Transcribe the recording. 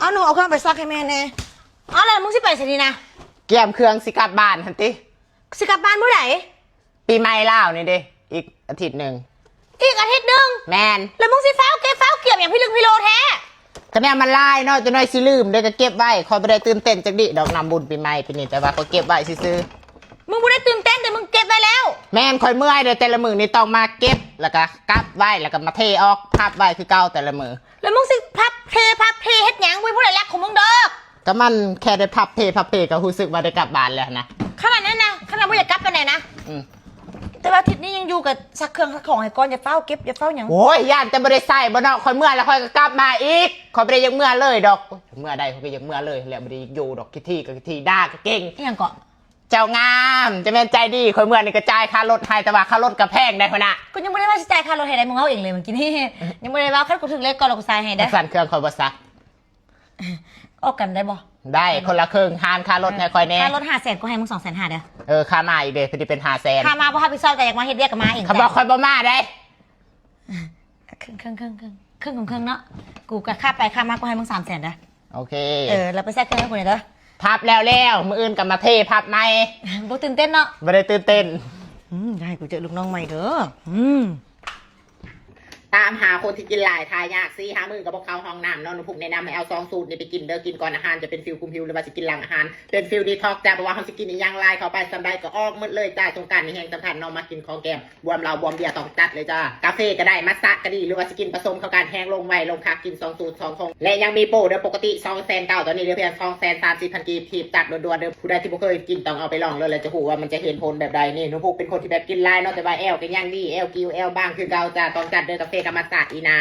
ເອົາໜູເອົາເຄື່ອງໄປຊັກໃຫ້ແມ່ແດ່. ເອົາ ແລ້ວມຶງຊິໄປໃສນີ້ນະ? ກຽມເຄື່ອງຊິກັບບ້ານຫັ້ນຕິ. ຊິກັບບ້ານມື້ໃດ? ປີໃໝ່ລາວນີ້ເດ້ ອີກອາທິດໜຶ່ງ. ອີກອາທິດໜຶ່ງ? ແມ່ນ. ແລ້ວມຶງຊິຟ້າວເກັບຟ້າວກຽມຫຍັງພິລຶກພິໂລແທ້? ກະແນວມັນຫຼາຍເນາະ ຈັກໜ້ອຍຊິລືມເດ້ ກະເກັບໄວ້. ຂ້ອຍບໍ່ໄດ້ຕື່ນເຕັ້ນຈັກດິດອກນຳບຸນປີໃໝ່ປີນີ້ ແຕ່ວ່າຂ້ອຍເກັບໄວ້ຊື່ໆ. ມຶງບໍ່ໄດ້ຕື່ນເຕັ້ນ ແຕ່ມຶງເກັບໄວ້ແລ້ວ. ແມ່ນ ຂ້ອຍເມື່ອຍເດ້ ແຕ່ລະມື້ນີ້ຕ້ອງມາເກັບ ແລ້ວກະກັບໄວ້ ແລ້ວກະມາເທອອກ ພັບໄວ້ຄືເກົ່າແຕ່ລະມື້. ແລ້ວມຶງຊິພັບເທພັບເທເຮັດຫຍັງ? ບໍ່ມີຜູ້ໃດລັກຂອງມຶງດອກ. ກະມັນແຄ່ໄດ້ພັບເທພັບເທ ກະຮູ້ສຶກວ່າໄດ້ກັບບ້ານແລ້ວຫັ້ນນະ. ຂະໜາດນັ້ນນະ? ຂະໜາດບໍ່ຢາກກັບປານໃດນະ? ອືມ. ແຕ່ວ່າອາທິດນີ້ຍັງຢູ່ ກະຊັກເຄື່ອງຊັກຂອງໃຫ້ກ່ອນ. ຢ່າຟ້າວເກັບ ຢ່າຟ້າວຫຍັງ. ໂອ້ຍ ຢ້ານແຕ່ບໍ່ໄດ້ໃຊ້ບໍເນາະ. ຂ້ອຍເມື່ອແລ້ວຂ້ອຍກະກັບມາອີກ. ຂ້ອຍບໍ່ໄດ້ຢາກເມືອເລີຍດອກ. ເມື່ອໃດຂ້ອຍກະຢາກເມືອເລີຍແຫຼະ ບໍ່ໄດ້ຢາກຢູ່ດອກ. ຂີ້ຖີ່ກະຂີ້ຖີ່ ດ່າກະເກັ່ງ. ອີຫຍັງເກາະ? ເຈົ້າງາມ ຈະແມ່ນໃຈດີ. ຂ້ອຍເມື່ອນີ້ກະຈ່າຍຄ່າລົດໃຫ້ ແຕ່ວ່າຄ່າລົດກະແພງໄດ໋ພຸ້ນນະ. ກະຍັງບໍ່ໄດ້ວ່າຊິຈ່າຍຄ່າລົດໃຫ້ໄດ໋ ມຶງເວົ້າເອງເລີຍມື້ກີ້ນີ້. ຍັງບໍ່ໄດ້ເວົ້າ. ຄັນກູຖືກເລກກ່ອນແລ້ວກູໃສ່ໃຫ້ເດີ້. ຊັ້ນເຄື່ອງຂ້ອຍບໍ່ຊັກ. ອອກກັນໄດ້ບໍ່? ໄດ້ ຄົນລະເຄິ່ງ ຫານຄ່າລົດໃຫ້ຂ້ອຍແດ່. ຄ່າລົດຫ້າແສນ ກູໃຫ້ມຶງສອງແສນຫ້າເດີ້. ເອີ ຄ່າມາອີກເດ້ ພໍດີເປັນຫ້າແສນ. ຖ້າມາບໍ່ຮັບຜິດຊອບ ກະຢາກມາເຮັດວຽກກະມາເອງ. ຄັນບໍ່ ຂ້ອຍບໍ່ມາໄດ໋. ເຄິ່ງໆໆ ເຄິ່ງຂອງເຄິ່ງເນາະ. ກູກະຄ່າໄປຄ່າມາ ກູໃຫ້ມຶງສາມແສນເດີ້. ໂອເຄ. ເອີ ແລ້ວໄປໃສ່ເຄື່ອງໃຫ້ກູແດ່ເດີ້. ພັບແລ້ວແລ້ວ ມື້ອື່ນກະມາເທພັບໃໝ່. ບໍ່ຕື່ນເຕັ້ນເນາະ? ບໍ່ໄດ້ຕື່ນເຕັ້ນ. ອືມ ຢ່າໃຫ້ກູເຈີລູກນ້ອງໃໝ່ເດີ້. ອືມ. ຕາມຫາຄົນທີ່ກິນຫຼາຍ ຖ້າຢາກ ສີ່ຫ້າມື້ກະບໍ່ເຂົ້າຫ້ອງນ້ຳເນາະ. ໜູພຸກແນະນຳໃຫ້ເອົາສອງສູດນີ້ໄປກິນເດີ້. ກິນກ່ອນອາຫານຈະເປັນຟີວຄຸມຫິວ ຫຼືວ່າຊິກິນຫຼັງອາຫານ ເປັນຟີວດີທັອກຈ້າ. ເພາະວ່າເຮົາຊິກິນອີ່ຫຍັງຫຼາຍເຂົ້າໄປສ່ຳໃດກະອອກໝົດເລີຍຈ້າ. ສົງການນີ້ແຮງສຳຄັນເນາະ ມາກິນຂອງແກ້ມ ບວມເຫຼົ້າບວມເບຍຕ້ອງຈັດເລີຍຈ້າ. ກາເຟກະໄດ້ ມັດສະກະດີ ຫຼືວ່າຊິກິນປະສົມເຂົ້າກັນ ແຮງລົງໄວລົງຄັກ. ກິນສອງສູດສອງຖົງ ແລະຍັງມີໂປເດີ ປົກກະຕິສອງແສນເກົ້າ ຕອນນີ້ເຫຼືອພຽງສອງແສນສາມສິບພັນກີບ. ຮີບຈັດດ່ວນໆເດີ້. ຜູ້ໃດທີ່ບໍ່ເຄີຍກິນຕ້ອງເອົາໄປລອງເລີຍ ແລ້ວຈະຮູ້ວ່າມັນຈະເຫັນຜົນແບບໃດ. ນີ້ໜູພຸກເປັນຄົນທີ່ແບບກິນຫຼາຍເນາະ ແຕ່ວ່າແອວກະຍັງດີ ແອວກິວແອວບາງຄືເກົ່າຈ້າ. ຕ້ອງຈັດເດີ້ ກາເຟກັບມັດສະອີ່ໜາ.